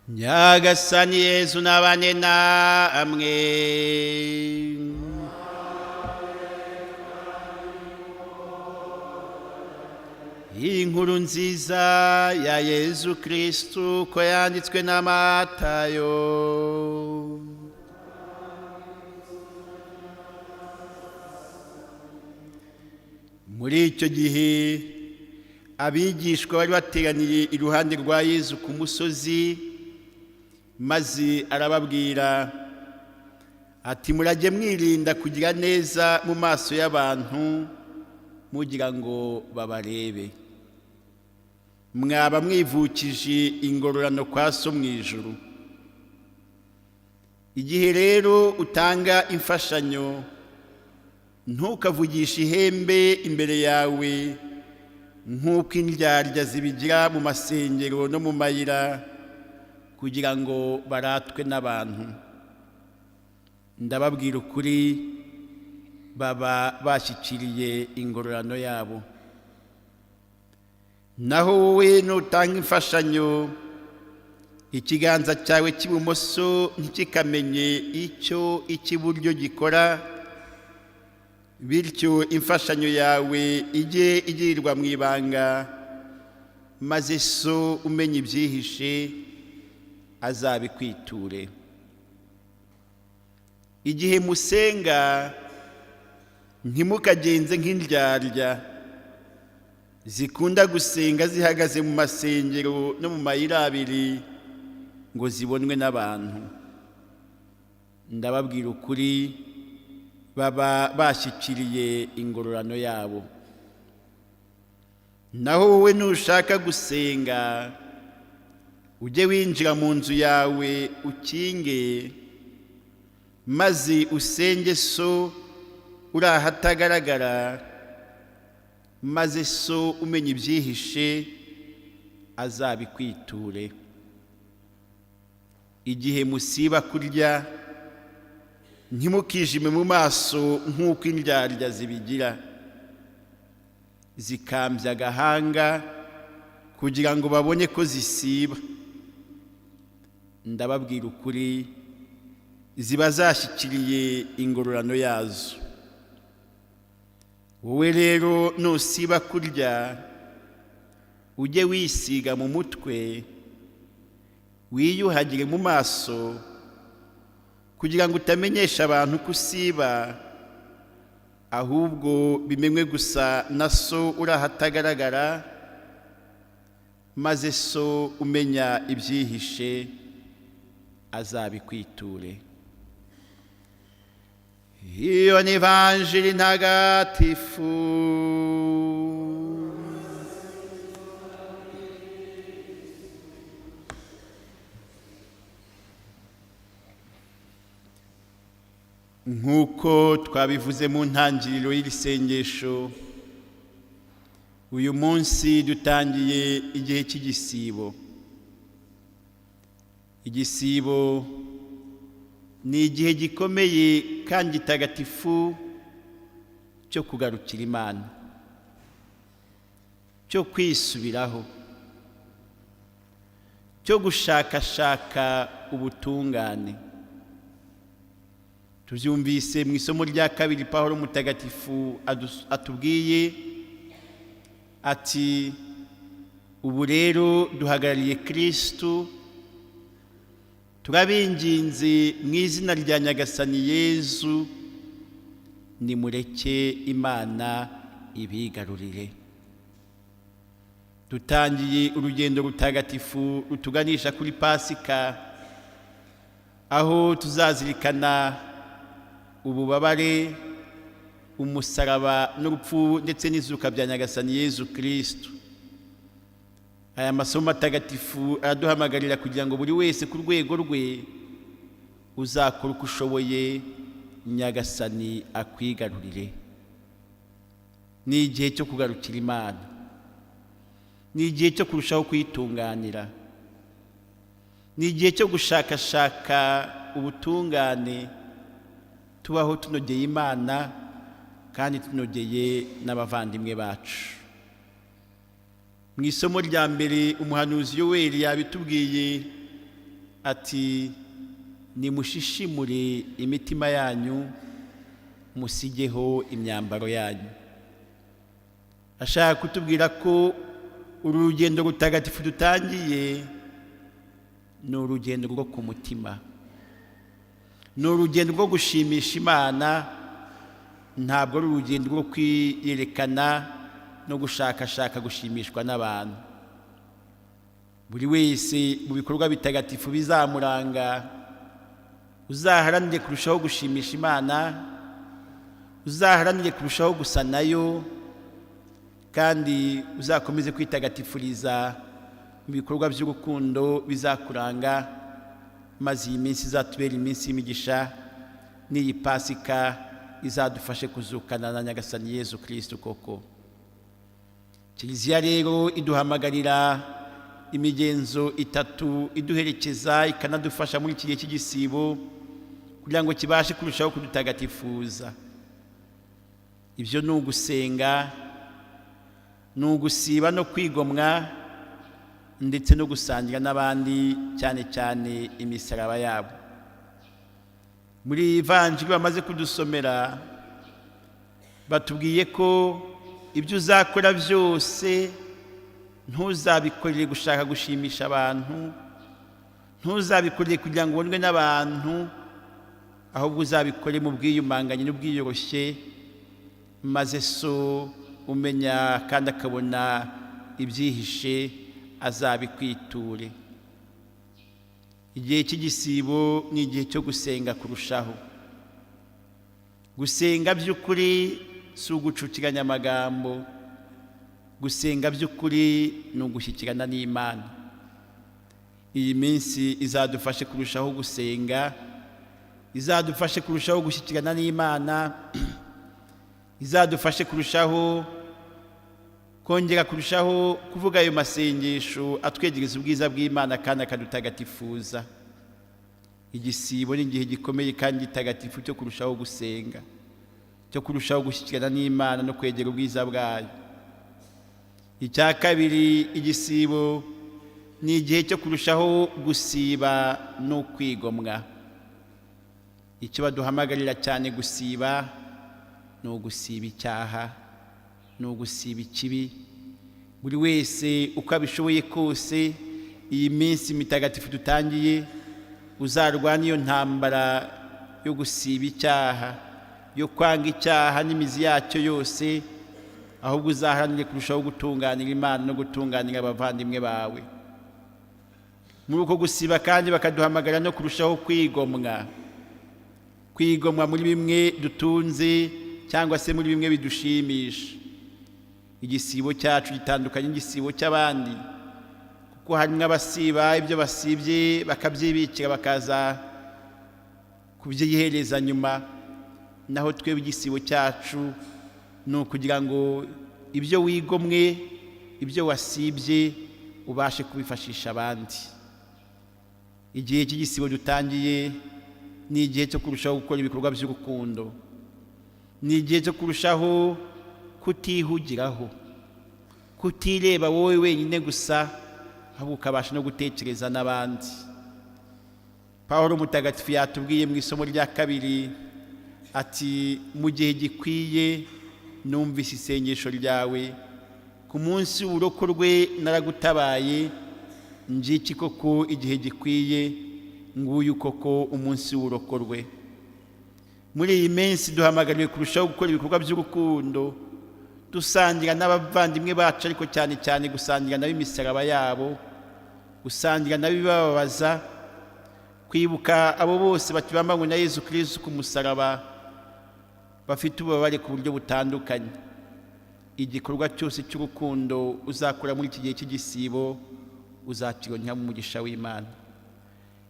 Nyagasani Yezu nabane namwe. Inkuru nziza ya Yezu Kristu ko yanditswe na Matayo. Muri icyo gihe abigishwa bari bateraniye iruhande rwa Yezu ku musozi, maze arababwira ati: murajye mwirinda kugira neza mu maso y'abantu mugira ngo babarebe, mwaba mwivukije ingororano kwa So mu ijuru. Igihe rero utanga imfashanyo, ntukavugishe ihembe imbere yawe nk'uko indyarya zibigira mu masengero no mu mayira kugira ngo baratwe n'abantu. Ndababwira ukuri, baba bashyikiriye ingororano yabo. Naho wowe nutanga imfashanyo, ikiganza cyawe cy'ibumoso ntikikamenye icyo icy'iburyo gikora, bityo imfashanyo yawe ijye igirirwa mu ibanga, maze So umenya ibyihishe azabikwiture. Igihe musenga, ntimukagenze nk'indyarya zikunda gusenga zihagaze mu masengero no mu mayira abiri ngo zibonwe n'abantu. Ndababwira ukuri, baba bashyikiriye ingororano yabo. Naho wowe nushaka gusenga, ujye winjira mu nzu yawe ukinge, maze usenge So uri ahatagaragara, maze So umenya ibyihishe azabikwiture. Igihe musiba kurya, ntimukijime mu maso nk'uko indyarya zibigira, zikambya agahanga kugira ngo babone ko zisiba. Ndababwira ukuri, ziba zashyikiriye ingororano yazo. Wowe rero nusiba kurya, ujye wisiga mu mutwe, wiyuhagire mu maso, kugira ngo utamenyesha abantu ko usiba, ahubwo bimenywe gusa na So uri ahatagaragara, maze So umenya ibyihishe azabikwiture. Iyo ni Ivanjiri ntagatifu. Nk'uko twabivuze mu ntangiriro y'iri sengesho, uyu munsi dutangiye igihe cy'igisibo. Igisibo ni igihe gikomeye kandi gitagatifu cyo kugarukira Imana, cyo kwisubiraho, cyo gushakashaka ubutungane. Tubyumvise mu isomo rya kabiri, Pawulo mutagatifu atubwiye ati: ubu rero duhagarariye Kristu, turabinginze mu izina rya Nyagasani Yezu, nimureke Imana ibigarurire. Dutangiye urugendo rutagatifu rutuganisha kuri Pasika, aho tuzazirikana ububabare, umusaraba n'urupfu ndetse n'izuka bya Nyagasani Yezu Kristu. Aya masomo matagatifu araduhamagarira kugira ngo buri wese ku rwego rwe uzakora uko ushoboye Nyagasani akwigarurire. Ni igihe cyo kugarukira Imana, ni igihe cyo kurushaho kuyitunganira, ni igihe cyo gushakashaka ubutungane, tubaho tunogeye Imana kandi tunogeye n'abavandimwe bacu. Mu isomo rya mbere umuhanuzi Yoweri yabitubwiye. Ati nimushishimure imitima yanyu, musigeho imyambaro yanyu. Ashaka kutubwira ko uru rugendo rutagatifu dutangiye ni urugendo rwo ku mutima, ni urugendo rwo gushimisha Imana, ntabwo ari urugendo rwo kwiyerekana no gushakashaka gushimishwa n'abantu. Buri wese mu bikorwa bitagatifu bizamuranga, uzaharanire kurushaho gushimisha Imana, uzaharanire kurushaho gusa nayo, kandi uzakomeze kwitagatifuriza mu bikorwa by'urukundo bizakuranga, maze iyi minsi izatubera iminsi y'imigisha, n'iyi Pasika izadufashe kuzukana na Nyagasani Yezu Kirisitu koko. Kiliziya rero iduhamagarira imigenzo itatu iduherekeza, ikanadufasha muri iki gihe cy'igisibo kugira ngo kibashe kurushaho kudutagatifuza. Ibyo ni ugusenga, ni ugusiba no kwigomwa, ndetse no gusangira n'abandi, cyane cyane imisaraba yabo. Muri iyi vanjiri bamaze kudusomera, batubwiye ko ibyo uzakora byose ntuzabikorere gushaka gushimisha abantu, ntuzabikorere kugira ngo ubonwe n'abantu, ahubwo uzabikore mu bwiyumanganye n'ubwiyoroshye, maze So umenya kandi akabona ibyihishe azabikwiture. Igihe cy'igisibo ni igihe cyo gusenga kurushaho. Gusenga by'ukuri si ugucukiranya amagambo, gusenga by'ukuri ni ugushyikirana n'Imana. Iyi minsi izadufashe kurushaho gusenga, izadufashe kurushaho gushyikirana n'Imana, izadufashe kurushaho kongera kurushaho kuvuga ayo masengesho atwegereza ubwiza bw'Imana kandi akadutagatifuza. Igisibo ni igihe gikomeye kandi gitagatifu cyo kurushaho gusenga, cyo kurushaho gushyikirana n'Imana no kwegera ubwiza bwayo. Icya kabiri, igisibo ni igihe cyo kurushaho gusiba no kwigomwa. Icyo baduhamagarira cyane gusiba ni ugusiba icyaha, ni ugusiba ikibi. Buri wese uko abishoboye kose, iyi minsi mitagatifu dutangiye, uzarwana iyo ntambara yo gusiba icyaha, yo kwanga icyaha n'imizi yacyo yose, ahubwo uzaharanire kurushaho gutunganira Imana no gutunganira abavandimwe bawe. Muri uko gusiba kandi bakaduhamagara no kurushaho kwigomwa, kwigomwa muri bimwe dutunze cyangwa se muri bimwe bidushimisha. Igisibo cyacu gitandukanye n'igisibo cy'abandi, kuko harimo abasiba ibyo basibye bakabyibikira, bakaza kubyihereza nyuma. Naho twebwe igisibo cyacu ni ukugira ngo ibyo wigomwe, ibyo wasibye, ubashe kubifashisha abandi. Igihe cy'igisibo dutangiye ni igihe cyo kurushaho gukora ibikorwa by'urukundo, ni igihe cyo kurushaho kutihugiraho, kutireba wowe wenyine gusa, ahubwo ukabasha no gutekereza n'abandi. Paul Mutagatifu yatubwiye mu isomo rya kabiri ati: "Mu gihe gikwiye numvise isengesho ryawe, ku munsi w'uburokorwe naragutabaye. Ngiki koko igihe gikwiye, nguyu koko umunsi w'uburokorwe." Muri iyi minsi duhamagariwe kurushaho gukora ibikorwa by'urukundo, dusangira n'abavandimwe bacu, ariko cyane cyane gusangira nabo imisaraba yabo, gusangira nabo ibibababaza, kwibuka abo bose bakibambanywe na Yezu Kirisitu ku musaraba, bafite ububabare ku buryo butandukanye. Igikorwa cyose cy'urukundo uzakora muri iki gihe cy'igisibo uzakironkamo umugisha w'Imana.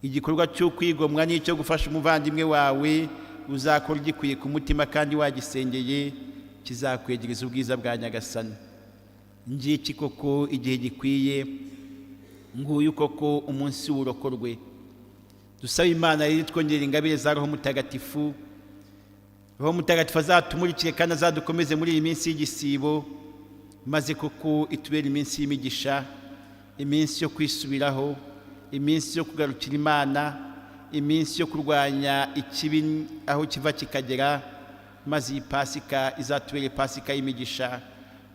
Igikorwa cyo kwigomwa n'icyo gufasha umuvandimwe wawe uzakora ugikwiye ku mutima kandi wagisengeye, kizakwegereza ubwiza bwa Nyagasani. Ngiki koko igihe gikwiye, nguyu koko umunsi w'uburokorwe. Dusaba Imana rero twongera ingabire za Roho Mutagatifu. Roho Mutagatifu azatumurikire kandi azadukomeze muri iyi minsi y'igisibo, maze koko itubere iminsi y'imigisha, iminsi yo kwisubiraho, Iminsi yo kugarukira Imana, iminsi yo kurwanya ikibi aho kiva kikagera, maze iyi Pasika izatubere Pasika y'imigisha,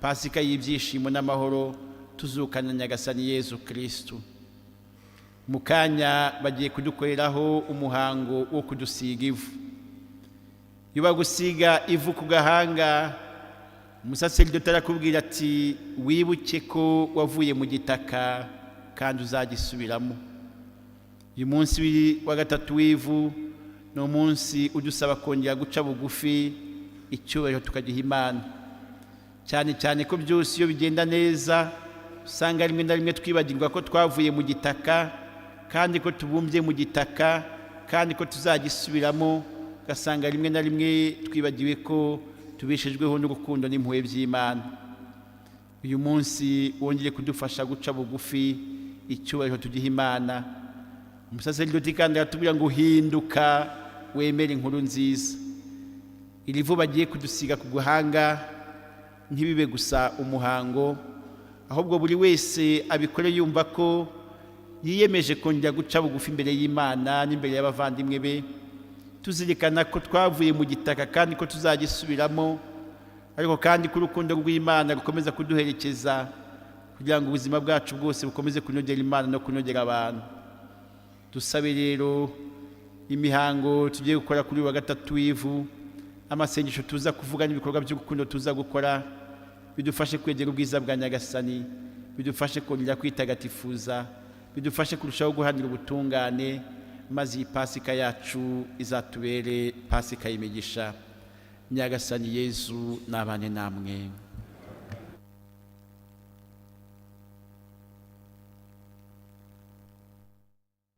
Pasika y'ibyishimo n'amahoro, tuzukana Nyagasani Yezu Kirisitu. Mu kanya bagiye kudukoreraho umuhango wo kudusiga ivu. Iyo bagusiga ivu ku gahanga, umusaseridoti arakubwira ati: "Wibuke ko wavuye mu gitaka kandi uzagisubiramo." Uyu munsi wa gatatu w'ivu ni umunsi udusaba kongera guca bugufi, icyubahiro tukagiha Imana, cyane cyane ko byose iyo bigenda neza usanga rimwe na rimwe twibagirwa ko twavuye mu gitaka, kandi ko tubumbye mu gitaka, kandi ko tuzagisubiramo. Ugasanga rimwe na rimwe twibagiwe ko tubeshejweho n'urukundo n'impuhwe by'Imana. Uyu munsi wongeye kudufasha guca bugufi, icyubahiro tugiha Imana. Umusaseridoti kandi aratubwira ngo: "Hinduka wemere inkuru nziza." Iri vu bagiye kudusiga ku guhanga ntibibe gusa umuhango, ahubwo buri wese abikore yumva ko yiyemeje kongera guca bugufi imbere y'Imana n'imbere y'abavandimwe be, tuzirikana ko twavuye mu gitaka kandi ko tuzagisubiramo, ariko kandi ko urukundo rw'Imana rukomeza kuduherekeza kugira ngo ubuzima bwacu bwose bukomeze kunogera Imana no kunogera abantu. Dusabe rero imihango tugiye gukora kuri wa gatatu w'ivu, amasengesho tuza kuvuga n'ibikorwa by'urukundo tuza gukora bidufashe kwegera ubwiza bwa Nyagasani, bidufashe kongera kwitagatifuza, bidufashe kurushaho guharanira ubutungane, maze iyi Pasika yacu izatubere Pasika y'imigisha. Nyagasani Yezu nabane namwe.